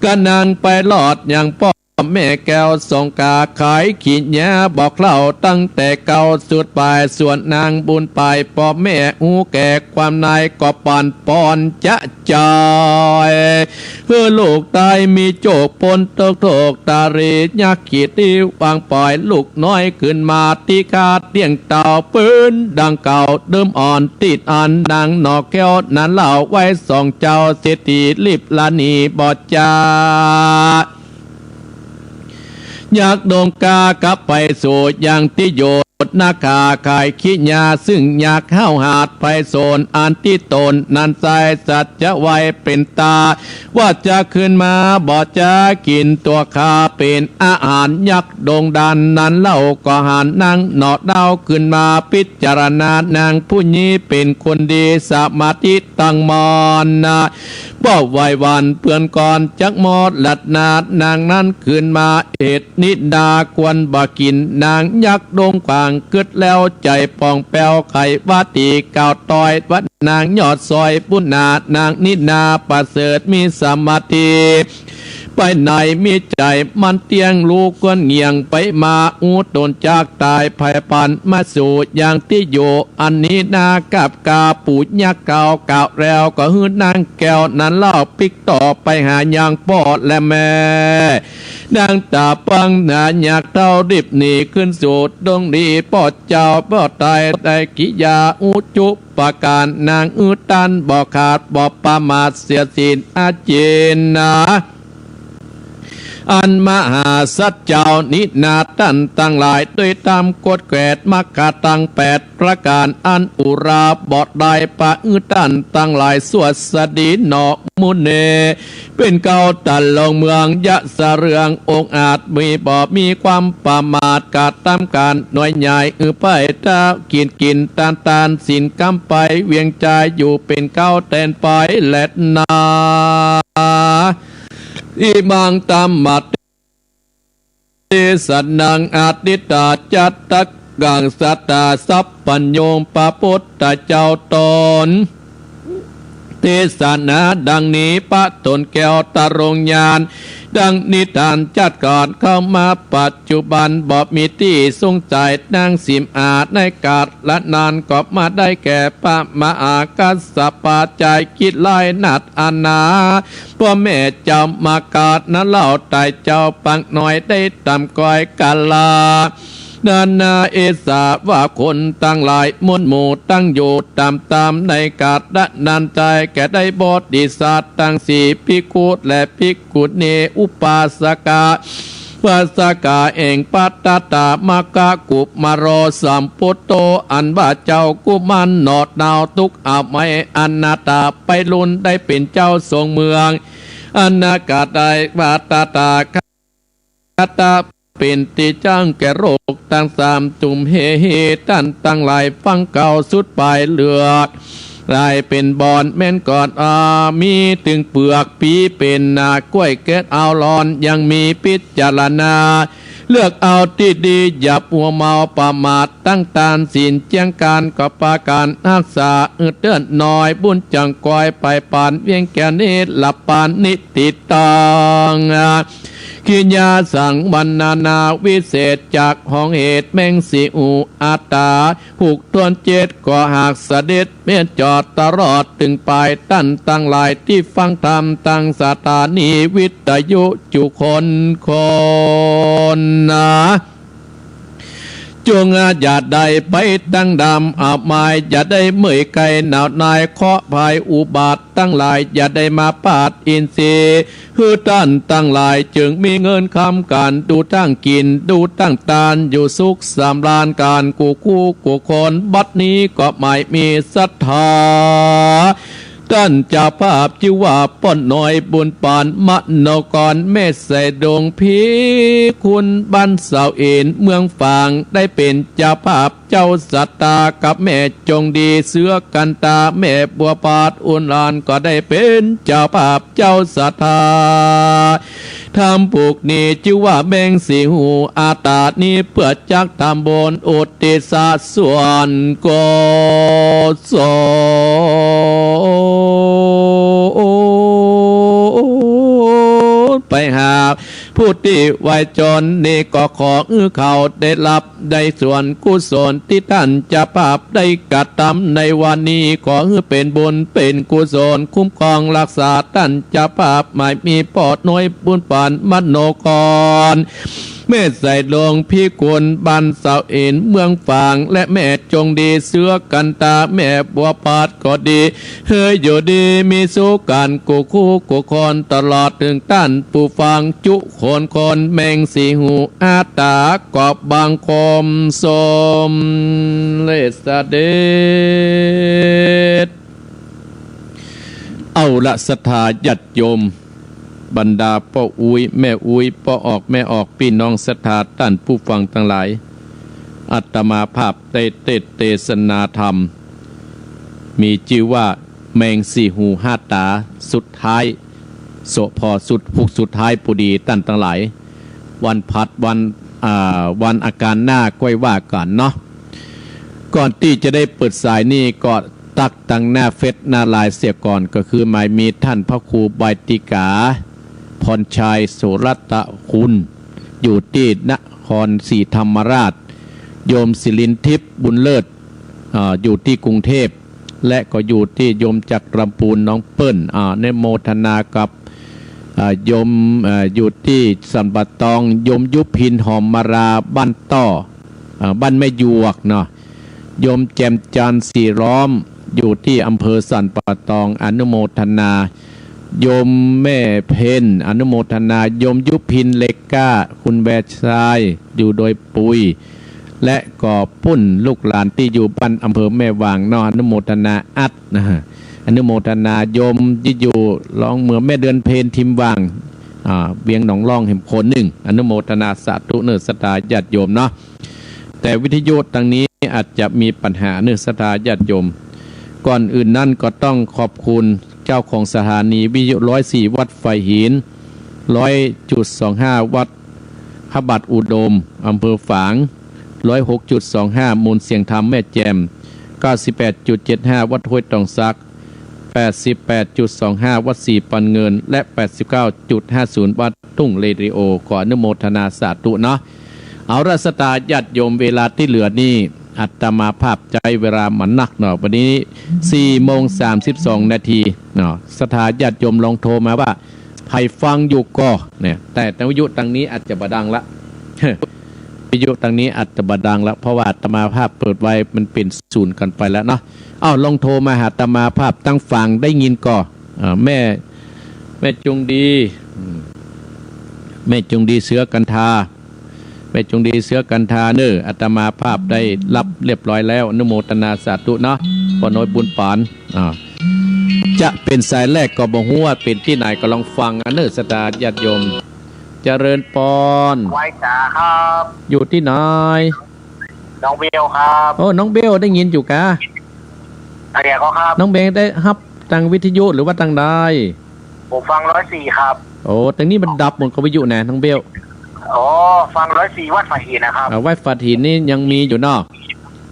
ก็นางไปลอดยังป้อแม่แก้วสงขลา ไขกิริยาบอกเล่าตั้งแต่เก่า สุดปายส่วนนางบุญไป ป้อแม่ฮู้แก่ความนาย ก็ปันปอนจะใจ๋ หื้อลูกต๋ายมีโจคป๊นทุกข์โศก ตารียักษ์ขีดตี้วางป่อย ลูกน้อยขึ้นมาตี้คาดเลี้ยงเต้า ปืนดังเก่าเดิมอ่อน ตี้อันนางหนอแก้วนั้นเล่าไว้ สองเจ้าเศรษฐีรีบละหนีบ่จ๋า ยักษ์ดงกล้ากลับไปสู่ยังตี้อยู่ นาคาไขกิริยา ซึ่งยักษ์ห้าวหาญไพศาล อันตี้ต๋นนั้นใส่สัจจะไว้เป๋นตา ว่าจะขึ้นมาบ่จ๋ากิ๋นตั๋วข้าเป๋นอาหาร ยักษ์ดงดันนั้นเล่าก็หันนางหนอเดาขึ้นมา พิจารณานางผู้นี้เป๋นคนดี สมาธิตั้งมั่นนะ บ่ไหวหวั่นเปื้อนก่อนจักมรณะ นางนั้นขึ้นมาเหตุนินดา ควรบ่กิ๋นนาง ยักษ์ดงขวาง กึ๊ดแล้วใจ๋ป่องแป้ว ใค่ว่าตี้กล่าวตวย ว่านางยอดสอยปุ้นนา นางนินาประเสริฐมีสมาธิ ไปไหนมีใจ๋มันเตี้ยง ฮู้ควรเหงี่ยงไปมา อู้ต๋นจากต๋าย ใผปันมาสู่ยังตี้อยู่ อันนี้นากับกา ปู่ย่าเก่ากล่าวแล้ว ก็หื้อนางแก้วนั้นเล่าปิ๊กต่อไปหายังป้อและแม่ นางต๋าปังหนา อยากเต้ารีบหนีขึ้นสู่ดงดี ป้อเจ้าป้อต๋ายได้กิยาอุจุปการ นางอื้อตันบ่ขาดบ่ประมาท เสียศีลอาจินนา อันมหาสัจเจ้านี้นา ต้านตังหลาย โดยต๋ามกฎแกดมรรคาตังแปดประก๋าน อันอุราบ่ได้ปะอื้อต้านตังหลาย สวัสดีหนอมุนี เป๋นเกล้าต้านหลวงเมืองยะสะเรือง องอาจมีบ่มีความประมาท กระตำก๋านหน่วยใหญ่ อือไปตะกิ๋นกิ๋นตานตาน ศีลกำไปเวียงจาย อยู่เป๋นเกล้าแตนไปแลนา อิมังธัมมะเตสะนัง อะทิตถาจัตตะกัง สัตถาสัพพัญญู พระพุทธเจ้าต๋นเตสนาดังนี้ พระต๋นแก้วตรงญาณ ดังนิทานจัดก๋อน เข้ามาปัจจุบัน บ่มีตี้สงสัย นางสิมอาในกาลนั้น ก็มาได้แก่พระมหากัสสปะ ใจ๊กิจไล้นัดอันนา ป้อแม่เจ้ามากาดนั้นเล่า ต๋ายเจ้าปังน้อยได้ต๋ามก้อยกาลา นานาเอสาว่าคนตังหลายมวลหมู่ตั้งอยู่ต๋ามต๋ามในกาลนั้น ใจ๊แก่ได้โพธิสัตว์ตังสี่ ภิกขุและภิกขุณี อุปาสกะ อุปาสกาแห่งพระตถาคต กุมารโสสัมพุทโธ อันว่าเจ้ากุมารหนอ เต้าตุ๊กข์อภัยอนาถา ไปลุนได้เป๋นเจ้าทรงเมือง อนาคตได้ว่าตถาคตเป๋นตี้จั้งแก่โรคตังสาม จุมเหตุ ต้านตังหลายฟังเกล้าสุดปายเลือด ได้เป๋นบอนแม่นก่อน อา มีตึงเปือก ผีเป๋นหน้าก้วยเกล็ดเอาหลอน ยังมีพิจารณา เลือกเอาตี้ดี อย่ามัวเมาประมาท ตั้งตานศีลเจียงก๋าน ก็ปาก๋านฮักษา อือเตื้อนน้อยบุญจังกอย ไปปานเวียงแก้วนี้ หลับปานนิติตัง กิยาสังวรรณนาวิเศษ จากห้องเหตุแมงสี่หูห้าต๋า หกถ้วนเจ็ด ก็หากเสด็จเมียจอดตลอดตึงปาย ต้านตังหลายตี้ฟังธรรมตังสถานีวิทยุจุคนคนนา จงอย่าได้ไปตังดำอับอาย อย่าได้เมื่อยไข้หนาวหน่าย เคราะห์ภัยอุบัติตังหลาย อย่าได้มาปาดอินทรีย์ หื้อต้านตังหลาย จึงมีเงินคำก๋าน ดูตังกิ๋น ดูตังตาน อยู่สุขสำราญก๋าน กู้คู่กู้คน บัดนี้ก็หมายมีศรัทธา ต้านเจ้าภาพจื้อว่าป้อน้อยบุญปานมโนกร แม่สายดง พิคุณบ้านเสาเอ็นเมืองฝาง ได้เป๋นเจ้าภาพเจ้าศรัทธา กับแม่จงดีเสื้อกันตา แม่บัวบาดอุลาน ก็ได้เป๋นเจ้าภาพเจ้าศรัทธา ธรรมผูกนี้จื้อว่าแมงสี่หูห้าต๋านี้ เปื้อจักทำบุญอุทิศส่วนกุศลไปหาผู้ตี้วายจนนี้ ก็ขอหื้อเขาได้รับได้ส่วนกุศลตี้ต้านเจ้าภาพได้กระทำในวันนี้ ขอหื้อเป๋นบุญเป๋นกุศล คุ้มครองฮักษาต้านเจ้าภาพ หมายมีป้อน้อยบุญปานมโนกร แม่สายดง พิคุณบ้านเสาเอ็นเมืองฝาง และแม่จงดีเสื้อกันตา แม่บัวบาดก็ดี หื้ออยู่ดีมีสุขก๋านกู้คู่กู้คน ตลอดเถิงต้านผู้ฟังจุคนคน แมงสี่หูห้าต๋า ก็บังคมสมเร็จเสด็จ เอาละศรัทธาญาติโยม บรรดาป้ออุ๊ยแม่อุ๊ย ป้อออกแม่ออก ปี้น้องศรัทธาต้านผู้ฟังตังหลาย อาตมาภาพได้เตสน์เตสนาธรรม มีจื้อว่าแมงสี่หูห้าต๋า สุดท้าย โสะพอสุด ฮุกสุดท้ายปูดีต้านตังหลาย วันพัดวัน อ่า วันอังคารหน้าก้อยว่ากั๋นเนาะ ก่อนตี้จะได้เปิดสายนี่ก็ตั๊กตังหน้าเฟซหน้าไลน์เสียก่อน ก็คือหมายมีต้านพระครูใบติกา พรชัย สุรัตคุณ อยู่ตี้นครศรีธรรมราช โยมศิรินทิพย์ บุญเลิศ อ่า อยู่ตี้กรุงเทพฯ และก็อยู่ตี้โยมจากลำพูน น้องเปิ้ล อ่า อนุโมทนากับ อ่า โยม อ่า อยู่ตี้สันป่าตอง โยมยุพิน หอมมาลา บ้านต้อ อ่า บ้านแม่หยวกเนาะ โยมแจ่มจันทร์ ศรีล้อม อยู่ตี้อำเภอสันป่าตอง อนุโมทนา โยมแม่เพ็ญ อนุโมทนา โยมยุพิน เลก้า คุณแวร์ชาย อยู่ดอยปุย และก็ปุ้นลูกหลานตี้อยู่บ้านอำเภอแม่วางเนาะ อนุโมทนาอัดนะฮะ อนุโมทนา โยมตี้อยู่ลองเมือง แม่เดือนเพ็ญ ทิมวาง อ่า เวียงหนองล่องแหมคนนึ่ง อนุโมทนาสาธุเน่อศรัทธาญาติโยมเนาะ แต่วิทยุตังนี้อาจจะมีปัญหาเน่อศรัทธาญาติโยม ก่อนอื่นนั้นก็ต้องขอบคุณเจ้าของสถานีวิทยุร้อยสี่ วัดฝายหิน ร้อยจุดสองห้า วัดพระบาทอุดม อำเภอฝาง ร้อยหกจุดสองห้า มูลเสียงธรรมแม่แจ่ม เก้าสิบแปดจุดเจ็ดห้า วัดห้วยตองสัก แปดสิบแปดจุดสองห้า วัดศรีปันเงิน และ แปดสิบเก้าจุดห้าศูนย์ วัดทุ่งเรดิโอ ขออนุโมทนาสาธุเนาะ เอาละศรัทธาญาติโยม เวลาตี้เหลือนี่ อาตมาภาพใจ๊เวลามานักเนาะ วันนี้สี่โมงสามสิบสองนาทีเนาะ ศรัทธาญาติโยมลองโทรมาว่า ใผฟังอยู่ก่อเนี่ย แต่วิทยุตังนี้อาจจะบ่ดังละ วิทยุตังนี้อาจจะบ่ดังละ เพราะว่าอาตมาภาพเปิดไว้มันเป๋นศูนย์กั๋นไปแล้วเนาะ เอ้า ลองโทรมาหาอาตมาภาพ ตังฝางได้ยินก่อ อ่า แม่ แม่จงดี อืม แม่จงดี เสือกันทา แม่จงดี เสือกันทาเน่อ อาตมาภาพได้รับเรียบร้อยแล้ว อนุโมทนาสาธุเนาะ ป้อน้อยบุญปาน อ่า จะเป๋นสายแรกก็บ่ฮู้ว่าเป๋นตี้ไหน ก็ลองฟังอันเน่อศรัทธาญาติโยม เจริญปอน ไหว้สาครับ อยู่ตี้ไหน น้องเบลครับ โอ้ น้องเบลได้ยินอยู่กา อะไรก็ครับ น้องเบลได้ฮับตังวิทยุหรือว่าตังใด ผมฟังร้อยสี่ครับ โอ้ ตังนี้มันดับหมดกาวิทยุนะน้องเบล อ๋อ ฟังร้อยสี่วัดฝายหินนะครับ อ่า วัดฝายหินนี่ยังมีอยู่เนาะ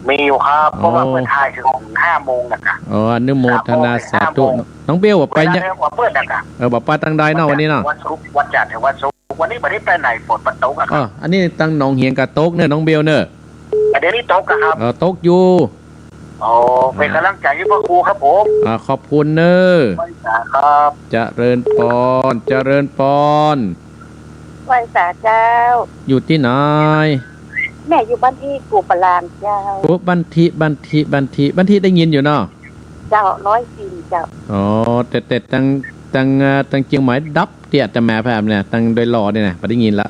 มีอยู่ครับ เพราะว่า โอ้ เปิดถ่ายเถิงห้าโมงนะคะ อ๋อ อนุโมทนาสาธุ ห้าโมง น้องเบลว่าไปเนี่ย เวลาเดิมกว่าเปิ้นนะคะ เออ ว่าไปตังใดเนาะวันนี้เนาะ วันศุกร์ วันจันทร์ถึงวันศุกร์ วันนี้บ่ได้ไปไหน ฝนมันตกอะครับ อ๋อ อันนี้ตังหนองเหียงก็ตกเน่อน้องเบลเน่อ อ่ะ เดี๋ยวนี้ตกอะครับ เออ ตกอยู่ อ๋อ เป๋นก๋ำลังใจ๋หื้อพระครูครับผม อ่า ขอบคุณเน่อ ไหว้สาครับ เจริญปอน เจริญปอน ไหว้สาเจ้า อยู่ตี้ไหน แม่อยู่บ้านที่กูปะลานเจ้า โอ้ บ้านที่ บ้านที่ บ้านที่ บ้านที่ได้ยินอยู่เนาะ เจ้า ร้อยสี่เจ้า อ๋อ แต่ แต่ตัง ตัง เอ่อ ตังเจียงใหม่ดับ ตี้อาตมาภาพเนี่ย ตังดอยหล่อเนี่ยนะ บ่ได้ยินละ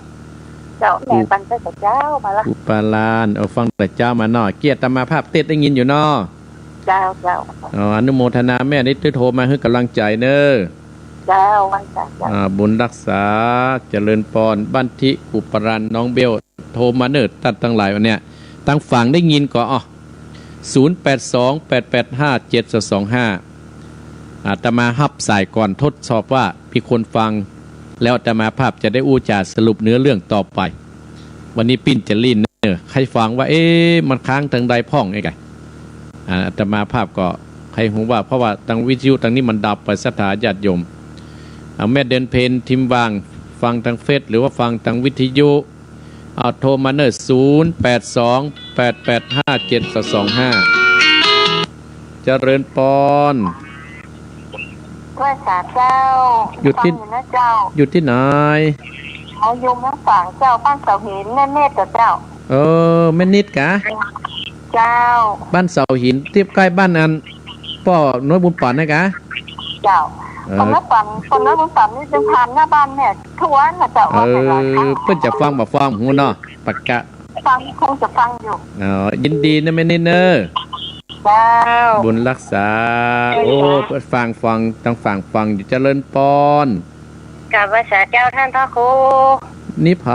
เจ้า แม่ฟังตั้งแต่เจ๊ามาละ กูปะลาน เออ ฟังแต่เจ๊ามาเนาะ เกียรติอาตมาภาพเตสน์ได้ยินอยู่เนาะ เจ้า เจ้า อ๋อ อนุโมทนาแม่ตี้โทรมาหื้อก๋ำลังใจ๋เน่อ เจ้า ไหว้สาเจ้า อ่า บุญรักษา เจริญปอน บ้านที่กูปะลาน น้องเบล โทรมาเน่อ ตังหลายวันเนี่ย ตังฝางได้ยินก่อ อ๋อ ศูนย์แปดสอง แปดแปดห้า เจ็ดสองสองห้า อาตมาฮับสายก่อนทดสอบว่ามีคนฟัง แล้วอาตมาภาพจะได้อู้จ๋าสรุปเนื้อเรื่องต่อไป วันนี้ปิ้นจะลิ้นเน่อ ใค่ฟังว่า เอ๊ะ มันค้างตังใดพ่องไอ้ไก่ อ่า อาตมาภาพก็ใค่ฮู้ว่า เพราะว่าตังวิทยุตังนี้มันดับไป ศรัทธาญาติโยม เอาแม่เดือนเพ็ญ ทิมวาง ฟังตังเฟซหรือว่าฟังตังวิทยุ เอาโทรมาเน่อ ศูนย์แปดสอง แปดแปดห้า เจ็ดสองสองห้า เจริญปอน ไหว้สาเจ้า อยู่ตี้ ฟังอยู่นะเจ้า อยู่ตี้ไหน อ๋อ อยู่เมืองฝางเจ้า บ้านเสาหิน แม่เมธเจ้า เออ แม่นิดกา เจ้า บ้านเสาหิน ตี้ใก้บ้านอัน ป้อน้อยบุญปานนะกา เจ้า เออ คนละฝัน คนละฝันนี่เปิ้นผ่านหน้าบ้านแม่ทุกวันนะเจ้า เออ ว่าแม่ว่าค่ะ เปิ้นจะฟังบ่ฟังฮู้เนาะ ปะกะ ฟัง คงจะฟังอยู่ อ๋อ ยินดีเน่อแม่นิดเน่อ เจ้า บุญรักษา เจ้า โอ้ ฟัง ฟัง ตังฝางฟังอยู่ เจริญปอน กราบไหว้สาเจ้าต้านพระครู นี่ใผ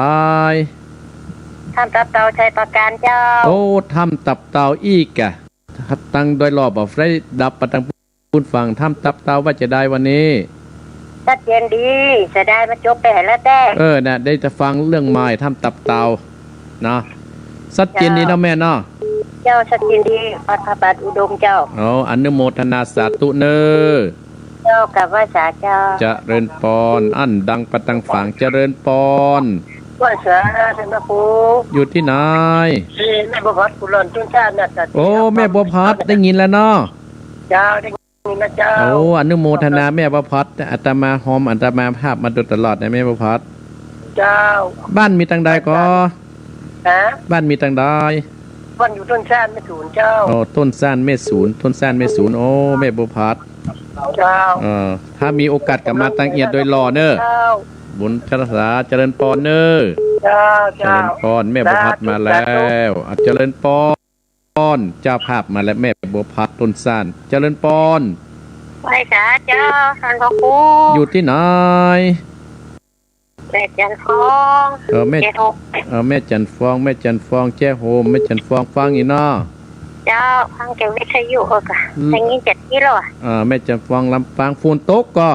ถ้ำตับเต่าชัยปราการเจ้า โอ้ ถ้ำตับเต่าอี้กา ตังดอยหล่อบ่ได้ดับปะตัง ปุ้นฟังถ้ำตับเต่าว่าจะใดวันนี้ ชัดเจนดี เสียดายมันจบไปหั้นแล้วแต๊ เออ น่ะ ได้จะฟังเรื่องใหม่ถ้ำตับเต่า เนาะ ชัดเจนดีเนาะแม่เนาะ เจ้า สักดิ์สินดี วัดพระบาทอุดมเจ้า เอา อนุโมทนาสาธุเน่อ เจ้า กราบไหว้สาเจ้า เจริญปอน อั้นดังปะตังฝาง เจริญปอน ไหว้สาท่านพระครู อยู่ตี้ไหน ที่แม่บัวผัดกุหลาบต้นชาตินะ โอ้ แม่บัวผัด ได้ยินแล้วเนาะ เจ้า ได้ยินแล้วเจ้า โอ้ อนุโมทนาแม่บัวผัด อาตมาฮอมอาตมาภาพมาโดยตลอดนะแม่บัวผัด เจ้า บ้านมีตังใดก่อ ฮะ บ้านมีตังใด บ้านอยู่ต้นซานแม่สูนเจ้า โอ้ ต้นซานแม่สูน ต้นซานแม่สูน โอ้ แม่บัวผัด เจ้า เออ ถ้ามีโอกาสก็มาตังเอียดโดยหล่อเน่อ เจ้า บุญชรสา เจริญปอนเน่อ เจ้า เจริญปอน เจ้า แม่บัวผัดมาแล้ว สาธุ สาธุ อ่ะ เจริญปอน เจ้าภาพมาแล้ว แม่บัวผัดต้นซาน เจริญปอน ไหว้สาเจ้า ท่านพระครู อยู่ตี้ไหน แม่จันทร์ฟอง เออ แม่ แจ้โฮม เออ แม่จันทร์ฟอง แม่จันทร์ฟอง แจ้โฮม แม่จันทร์ฟอง ฟังอยู่เนาะ เจ้า ฟังจากวิทยุ เออ ก็ อืม ได้ยินจากตี้แล้วอะ เออ แม่จันทร์ฟอง ลำปาง ฝนตกก่อ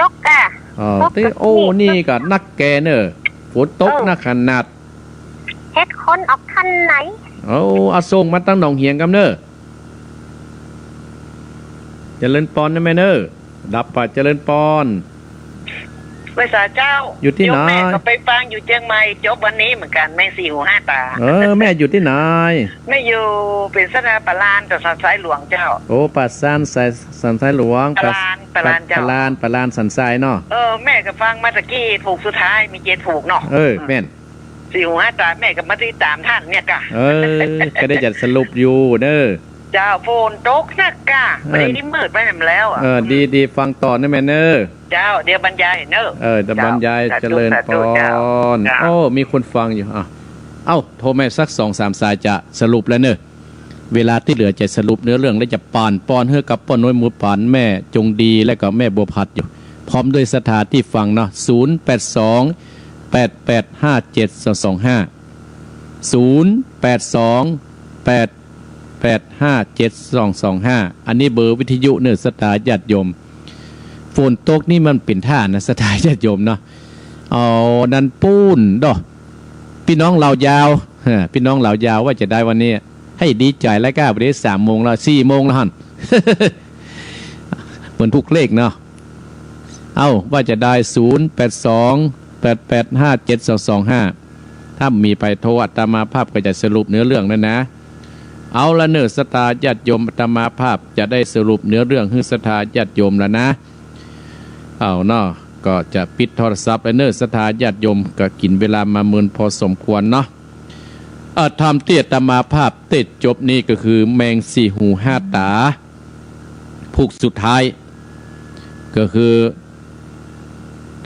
ตกก่ะ เออ ตก ตี้ ก็ โอ้ นี่ นี่ก็นักแก่เน่อ ฝนตก เออ นักขนาด เฮ็ดคนออกทันไหน เอา เอาส่งมาตังหนองเหียงกำเน่อ เจริญปอนนะแม่เน่อ ดับป่ะ เจริญปอน ไหว้สาเจ้า อยู่ตี้ไหน โยมแม่ก็ไปฟังอยู่เจียงใหม่ จบวันนี้เหมือนกัน แม่สี่หูห้าต๋า เออ แม่อยู่ตี้ไหน แม่อยู่เป๋นศรัทธาป่าลาน แต่สันทรายหลวงเจ้า โอ้ ป่าลานสาย สันทรายหลวง ป่าลาน ป่าลานเจ้า ป่าลาน ป่าลานสันทรายเนาะ เออ แม่ก็ฟังมาตะกี้ ผูกสุดท้าย มีเจ็ดผูกเนาะ เออ แม่น สี่หูห้าต๋า แม่ก็มาติดต๋ามท่านเนี่ยก่ะ เออ ก็ได้จะสรุปอยู่เน่อ เจ้า ฝนตกนักก่ะ เออ บ่ได้มืดไปแหมแล้วอะ เออ ดี ดี ฟังต่อนะแม่เน่อ เจ้า เดี๋ยวบรรยายเน่อ เออ เดี๋ยวบรรยาย เจ้า เจริญปอน สาธุ สาธุเจ้า เจ้า โอ้ มีคนฟังอยู่ อ่ะ เอ้า โทรมาสักสองสามสายจะสรุปแล้วเน่อ เวลาตี้เหลือจะสรุปเนื้อเรื่องและจะป่านปอนหื้อกับป้อน้อยหมู่ป๋าน แม่จงดี และก็แม่บัวผัดอยู่ พร้อมด้วยศรัทธาตี้ฟังเนาะ ศูนย์แปดสอง แปดแปดห้าเจ็ดสองสองห้า ศูนย์แปดสอง แปดแปดห้าเจ็ดสองสองห้า อันนี้เบอร์วิทยุเน่อศรัทธาญาติโยม ฝนตกนี่มันเป๋นท่านะศรัทธาญาติโยมเนาะ เอา นั้นปู๊นดอ ปี้น้องลาวยาว เออ ปี้น้องลาวยาวว่าจะได้วันนี้ หื้อดีใจ๋แล้วก้า วันนี้สามโมงแล้ว สี่โมงแล้วหั้น เหมือนถูกเลขเนาะ เอ้า ว่าจะได้ ศูนย์แปดสอง แปดแปดห้าเจ็ดสองสองห้า ถ้ามีไปโทร อาตมาภาพก็จะสรุปเนื้อเรื่องนั้นนะ เอาละเน่อศรัทธาญาติโยม อาตมาภาพจะได้สรุปเนื้อเรื่องหื้อศรัทธาญาติโยมแล้วนะ เอาเนาะ ก็จะปิดโทรศัพท์แล้วเน่อศรัทธาญาติโยม ก็กิ๋นเวลามาเมินพอสมควรเนาะ เอ่อ ธรรมตี้อาตมาภาพเตศน์จบนี้ก็คือแมงสี่หูห้าต๋า ผูกสุดท้าย ก็คือ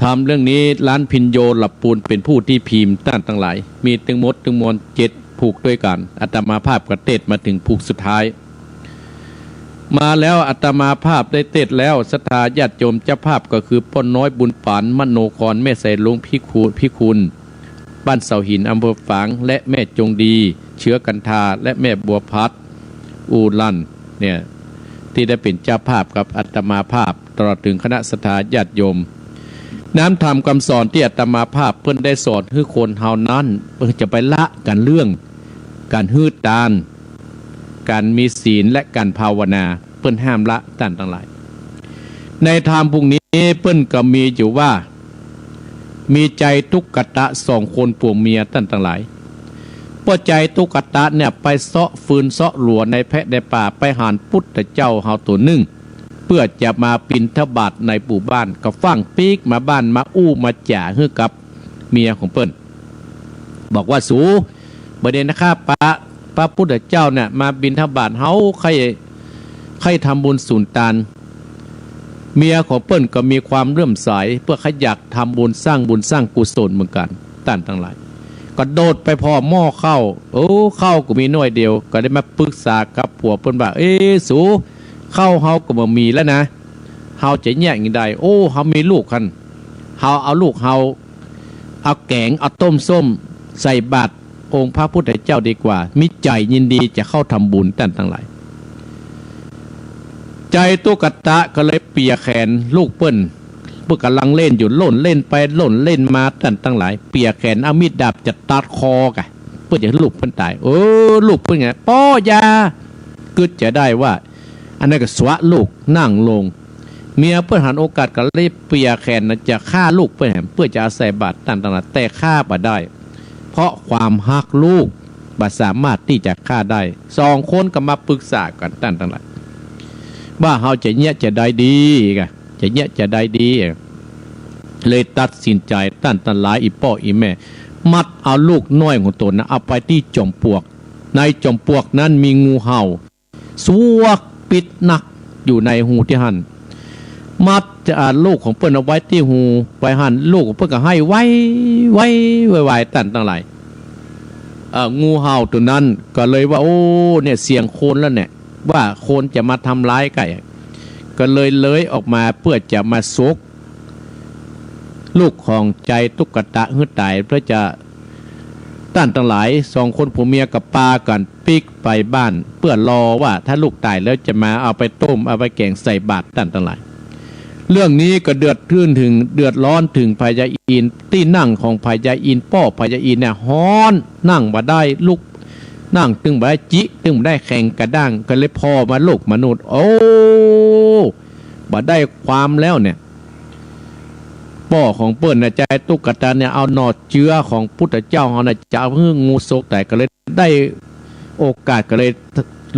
ธรรมเรื่องนี้ล้านพิญโญหลับปูนเป๋นผู้ตี้พิมพ์ ต้านตังหลาย มีตึงหมดตึงมวลเจ็ดผูกตวยกั๋น อาตมาภาพก็เตศน์มาเถิงผูกสุดท้าย มาแล้ว อาตมาภาพได้เตศน์แล้ว ศรัทธาญาติโยม เจ้าภาพก็คือป้อน้อยบุญป๋าน มโนคร แม่ไสลุง พิคูล พิคูล บ้านเสาหิน อำเภอฝาง และแม่จงดี เชื้อกันทา และแม่บัวผัด อู่ลั่น เนี่ย ตี้ได้เป๋นเจ้าภาพกับอาตมาภาพ ตลอดเถิงคณะศรัทธาญาติโยม น้ำธรรมกำสอนตี้อาตมาภาพเปิ้นได้สอนหื้อคนเฮานั้น เปิ้นจะไปละกั๋นเรื่อง ก๋านหื้อตาน ก๋านมีศีล และก๋านภาวนา เปิ้นห้ามละ ต้านตังหลาย ในธรรมพวกนี้เปิ้นก็มีอยู่ว่า มีใจ๋ตุ๊กตะสองคนผัวเมีย ต้านตังหลาย ป้อใจ๋ตุ๊กตะเนี่ยไปเซาะฟืนเซาะหลัวในแพะในป่า ไปหันปุทธเจ้าเฮาตั๋วนึ่ง เปื้อจะมาบิณฑบาตในหมู่บ้าน ก็ฟั่งปิ๊กมาบ้าน มาอู้มาจ๋าหื้อกับเมียของเปิ้น บอกว่า สู บ่าเดี่ยวนี้ข้าปะ พระพุทธเจ้าเนี่ยมาบิณฑบาต เฮาใค่ ใค่ทำบุญสูญตาน เมียของเปิ้นก็มีความเลื่อมใส เปื้อใค่อยากทำบุญ สร้างบุญสร้างกุศลเหมือนกั๋น ต้านตังหลาย ก็โดดไปผ่อหม้อข้าว โอ้ ข้าวก็มีหน้อยเดียว ก็ได้มาปรึกษากับผัวเปิ้นว่า เอ๊ะ สู ข้าวเฮาก็บ่มีแล้วนะ เฮาจะเยียะจะใด โอ้ เฮามีลูกหั้น เฮาเอาลูกเฮา เอาแก๋ง เอาต้มส้ม ใส่บาตรองค์พระพุทธเจ้าดีกว่า มีใจ๋ยินดีจะเข้าทำบุญ ต้านตังหลาย ใจ๋ตุ๊กตะก็เลยเปียแขนลูกเปิ้น เปิ้นก่ำลังเล่นอยู่ ล่นเล่นไปล่นเล่นมา ต้านตังหลาย เปียแขน เอามีดดาบจะตัดคอก่ะ เปิ้นจะหื้อลูกเปิ้นต๋าย เออ ลูกเปิ้นไง ป้ออย่า กึ๊ดจะได้ว่า อันนั้นก็สวะลูก นั่งลง เมียเปิ้นหันโอกาสก็เลยเปียแขนจะฆ่าลูกเปิ้นแหม เปื้อจะเอาใส่บาตรต้านตังหลาย แต่ฆ่าบ่ได้ เพราะความฮักลูกบ่สามารถตี้จะฆ่าได้ สองคนก็มาปรึกษากั๋นต้านตังหลาย ว่าเฮาจะเยียะจะใดดีกะ จะเยียะจะใดดี เลยตัดสินใจ๋ต้านตังหลาย อี่ป้ออี่แม่ มัดเอาลูกน้อยของต๋นนะ เอาไปตี้จอมปลวก ในจอมปลวกนั้นมีงูเห่า สวกปิ๊ดนักอยู่ในฮูตี้หั้น มัดจะ อ่า ลูกของเปิ้นเอาไว้ตี้ฮูไว้หั้น ลูกของเปิ้นก็ไห้ไวไวไวไว ต้านตังหลาย เอ่อ งูเห่าต๋นนั้นก็เลยว่า โอ้ เนี่ยเสียงคนแล้วเนี่ย ว่าคนจะมาทำร้ายใก่ ก็เลยเลื้อยออกมาเปื้อจะมาสกลูกของใจ๋ตุ๊กตะหื้อต๋าย เปื้อจะ ต้านตังหลาย สองคนผัวเมียก็ปากั๋นปิ๊กไปบ้าน เปื้อรอว่าถ้าลูกต๋ายแล้วจะมาเอาไปต้ม เอาไปแก๋งใส่บาตร ต้านตังหลาย เรื่องนี้ก็เดือดร้อนเถิง เดือดร้อนเถิงพญาอินทร์ ตี้นั่งของพญาอินทร์ ป้อพญาอินทร์เนี่ยฮ้อน นั่งบ่ได้ ลุก นั่งตึงบ่ได้ จิตึงบ่ได้ แข็งกระด้าง ก็เลยผ่อมาโลกมนุษย์ โอ้ บ่ได้ความแล้วเนี่ย ป้อของเปิ้นน่ะ ใจ๋ตุ๊กตาเนี่ย เอาหน่อเจื้อของพุทธเจ้าเฮาน่ะ จะเอาหื้องูสกต๋าย ก็เลยได้โอกาส ก็เลย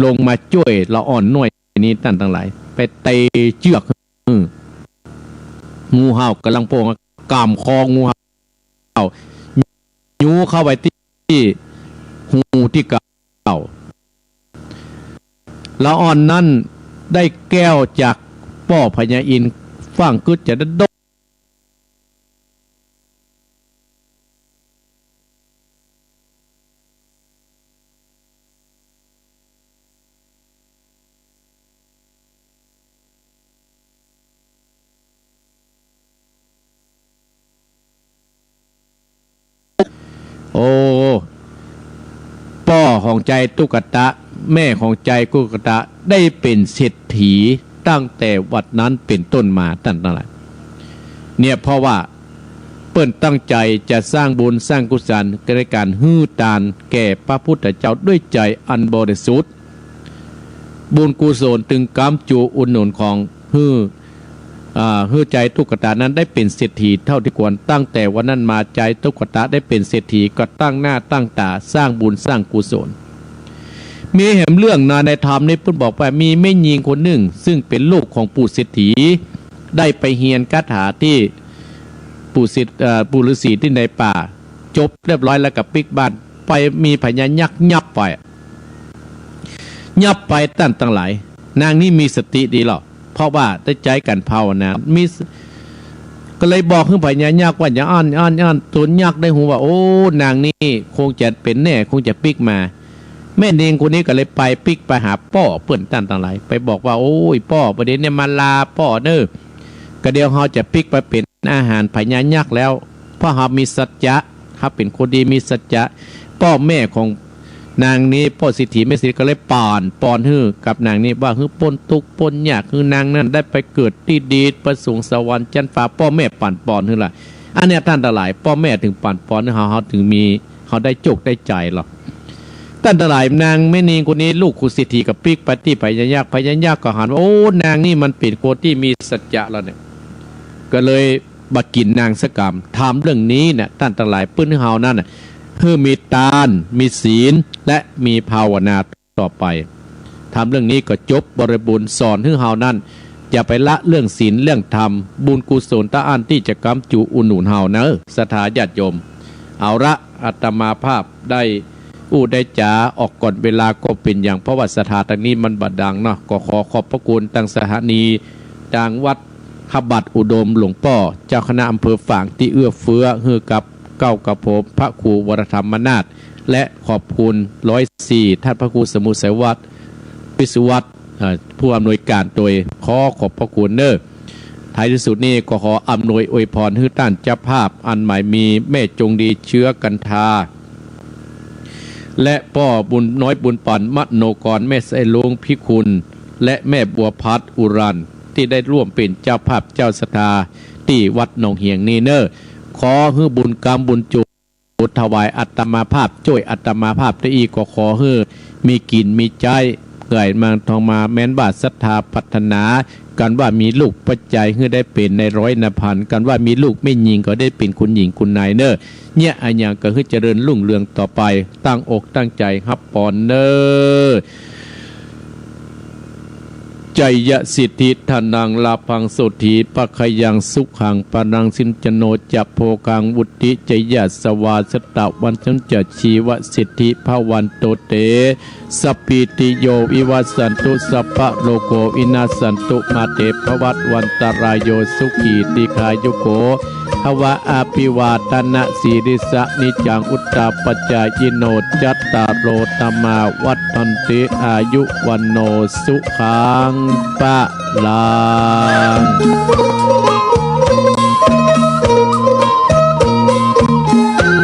ลงมาจ้วยละอ่อนน้อยนี้ ต้านตังหลาย ไปเตะเจื้อก อืม งูเห่าก่ำลังโป่ง ก่ำคองูเห่า ยูเข้าไปตี้ฮูตี้เก่า ละอ่อนนั้นได้แก้วจากป้อพญาอินทร์ ฟั่งกึ๊ดจะได้ดก โอ้ ป้อของใจ๋ตุ๊กตะ แม่ของใจ๋ตุ๊กตะ ได้เป๋นเศรษฐีตั้งแต่วันนั้นเป๋นต้นมา ต้านตังหลาย เนี่ย เพราะว่าเปิ้นตั้งใจ๋จะสร้างบุญสร้างกุศล ในก๋านหื้อตานแก่พระพุทธเจ้าด้วยใจ๋อันบริสุทธิ์ บุญกุศลตึงก๊ำจูอุดหนุนของหื้อ อ่า หื้อใจ๋ตุ๊กตานั้นได้เป๋นเศรษฐีเต้าตี้ควร ตั้งแต่วันนั้นมาใจ๋ตุ๊กตาได้เป๋นเศรษฐี ก็ตั้งหน้าตั้งต๋าสร้างบุญสร้างกุศล มีแหมเรื่องนาในธรรมนี้ เปิ้นบอกว่ามีแม่ญิงคนนึ่ง ซึ่งเป๋นลูกของปู่เศรษฐี ได้ไปเฮียนคาถาตี้ปู่เศรษฐ- เอ่อ ปู่ฤๅษีตี้ในป่า จบเรียบร้อยแล้วก็ปิ๊กบ้านไป มีพญายักษ์ยับไป ยับไป ต้านตังหลาย นางนี้มีสติดีหรอก เพราะว่าได้ใจ๊ก๋านภาวนา มีส- ก็เลยบอกหื้อพญายักษ์ว่า อย่าอั้น อั้น อั้น ตนยักษ์ได้ฮู้ว่า โอ้ นางนี้คงจะเป๋นแน่ คงจะปิ๊กมา แม่ญิงคนนี้ก็เลยไปปิ๊กไปหาป้อเปิ้น ต้านตังหลาย ไปบอกว่า โอ้ย ป้อ บ่าเดี่ยวนี้มาลาป้อเน่อ ก็เดี๋ยวเฮาจะปิ๊กไปเป๋นอาหารพญายักษ์แล้ว เพราะเฮามีสัจจะ เฮาเป๋นคนดีมีสัจจะ ป้อแม่ของนางนี้ ป้อเศรษฐีแม่เศรษฐีก็เลยปั่นป่อนหื้อกับนางนี้ ว่าหื้อป๊นตุ๊กข์ป๊นยาก หื้อนางนั้นได้ไปเกิดตี้ดี ไปสู่สวรรค์จั๊นฟ้า ป้อแม่ปั่นป่อนหื้อละ อันเนี้ยต้านตังหลาย ป้อแม่เถิงปั่นป่อนหื้อเฮา เฮาเถิงมี เฮาได้โจคได้ใจ๋หรอก ต้านตังหลาย นางแม่ญิงคนนี้ ลูกของเศรษฐีก็ปิ๊กไปตี้พญายักษ์ พญายักษ์ก็หันว่า โอ้ นางนี้มันเป๋นคนตี้มีสัจจะแล้วเนี่ย ก็เลยบ่กิ๋นนางสักกำ ถามเรื่องนี้เนี่ย ต้านตังหลาย เปิ้นหื้อเฮานั้นน่ะ หื้อมีตาน มีศีล และมีภาวนาต่อไป ถามเรื่องนี้ก็จบ บริบูรณ์ สอนหื้อเฮานั้น อย่าไปละเรื่องศีลเรื่องธรรม บุญกุศลตะอั้นตี้จะก๊ำจูอุดหนุนเฮาเน่อ ศรัทธาญาติโยม เอาละ อาตมาภาพได้อู้ได้จ๋าออกก่อนเวลาก็เป๋นอย่าง เพราะว่าศรัทธาตางนี้มันบ่ดังเนาะ ก็ขอขอบพระคุณตางสถานี ตางวัด พระบาทอุดมหลวงป้อ เจ้าคณะอำเภอฝางตี้เอื้อเฟื้อหื้อกับเกล้ากระผมพระครูวรธรรมนาถ และขอบคุณร้อยสี่ ท่านพระครูสมุทรไสวัฒน์ วิศวัฒน์ เอ่อ ผู้อำนวยการโตย ขอขอบพระคุณเน่อ ท้ายตี้สุดนี้ก็ขออำนวยอวยพรหื้อต้านเจ้าภาพ อันหมายมีแม่จงดีเชื้อกันทา และป้อบุญน้อยบุญปั๋นมโนกร แม่ไส้ลุงพิคุณ และแม่บัวพัดอุรัน ตี้ได้ร่วมเป๋นเจ้าภาพเจ้าศรัทธาตี้วัดหนองเหียงนี้เน่อ ขอหื้อบุญก๊ำบุญจู ถวายอาตมาภาพ จ้วยอาตมาภาพได้อี้ ก็ขอหื้อมีกิ๋นมีใจ๊ เกิดมาทองมา แม้นว่าศรัทธาปรารถนา กันว่ามีลูกปัจจัยหื้อได้เป๋นนายร้อยนายพัน กันว่ามีลูกแม่ญิงก็ได้เป๋นคุณหญิงคุณนายเน่อ เนี่ยอะหยังก็หื้อเจริญรุ่งเรืองต่อไป ตั้งอกตั้งใจ๋ฮับปอนเน่อ ชัยยะสิทธิ ธนัง ลาภัง โสตถี ภะคะยัง สุขัง พลัง สินจโน จะ โภคัง วุตติ ชยะสวาสะตะ วันชนจะ ชีวะสิทธิ ภะวันตุ เต สัพพีติโย วิวัสสันตุ สัพพะโรโค วินัสสันตุ มา เต ภะวัตวันตะรายโย สุขี ติฆายุโก ภะวะ อะภิวาทะนะสีลิสสะ นิจจัง วุฑฒาปะจายิโน จัตตาโร ธัมมา วัฑฒันติ อายุ วัณโณ สุขัง พะลัง